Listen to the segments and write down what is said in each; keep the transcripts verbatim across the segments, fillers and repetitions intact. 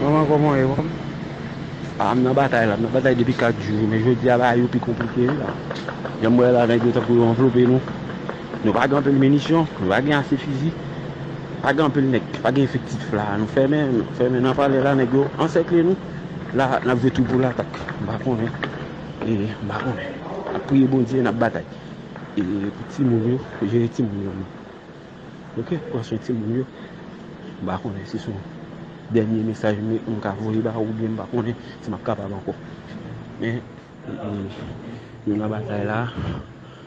Manman, kòman w ye, manman? A, m nan batay la, m nan batay depi kat jou, men jodi a bagay yo pi konplike wi la. Jan m wè la, nèg yo tankou yo anvlope nou. Nou pa gen anpil minisyon, nou pa gen ase fizi, pa gen anpil nèg, pa gen efektif la. Nou fèmen, nou fèmen nan palè la, nèg yo ansèkle nou. La, n ap jwe tou pou latak. M pa konnen. E, m pa konnen. N ap priye Bondye, n ap batay. E pou timoun yo, jere timoun yo. Ok, pran swen timoun yo. M pa konnen si se yon dènye mesaj m, m ka voye ba ou oubyen m pa konnen si m ap kapab ankò. Men, mm, mm, nou nan batay la,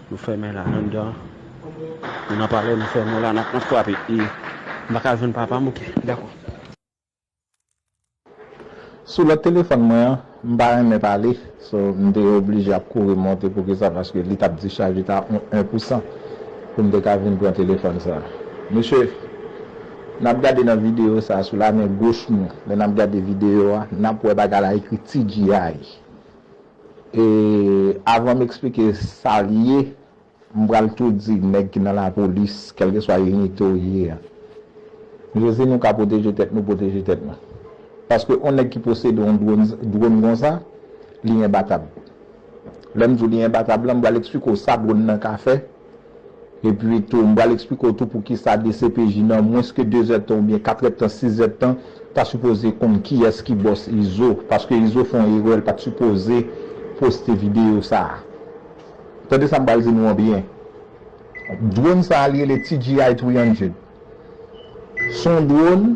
nou fèmen la anndan. Nou nan palè, nou fèmen la, n ap, n ap frape. E m pa ka jwenn papa m, ok, dakò. Sou lòt telefòn mwen an, m pa renmen pale, so m te oblije ap kouri monte pou ki sa, paske li t ap dichaje ta on en pou san pou m te ka vin pran telefòn sa. Mesye, n ap gade nan videyo sa sou lamen goch nou, lè n ap gade videyo a, n ap wè bagay la ekri T G I. E avan m eksplike sa l ye, m pral tou di nèg ki nan lapolis, kèlkeswa inite w ye a. Jezi, nou ka pwoteje tèt nou, pwoteje tèt nou. Paske yon nèg ki posede yon dwòn, dwòn konsa, li enbatab. Lè m di w li enbatab la, m pral eksplike w sa dwòn nan ka fè. Epi tou, m pral eksplike w tou poukisa D C P J nan mwens ke de zèdtan oubyen kat èdtan, sis èdtan, ta sipoze konn kiyès ki bòs Izo. Paske Izo fè yon erè, l pa t sipoze poste videyo sa a. Tande sa m pral di nou an byen. Dwòn sa a, li rele T G I three hundred. Se yon dwòn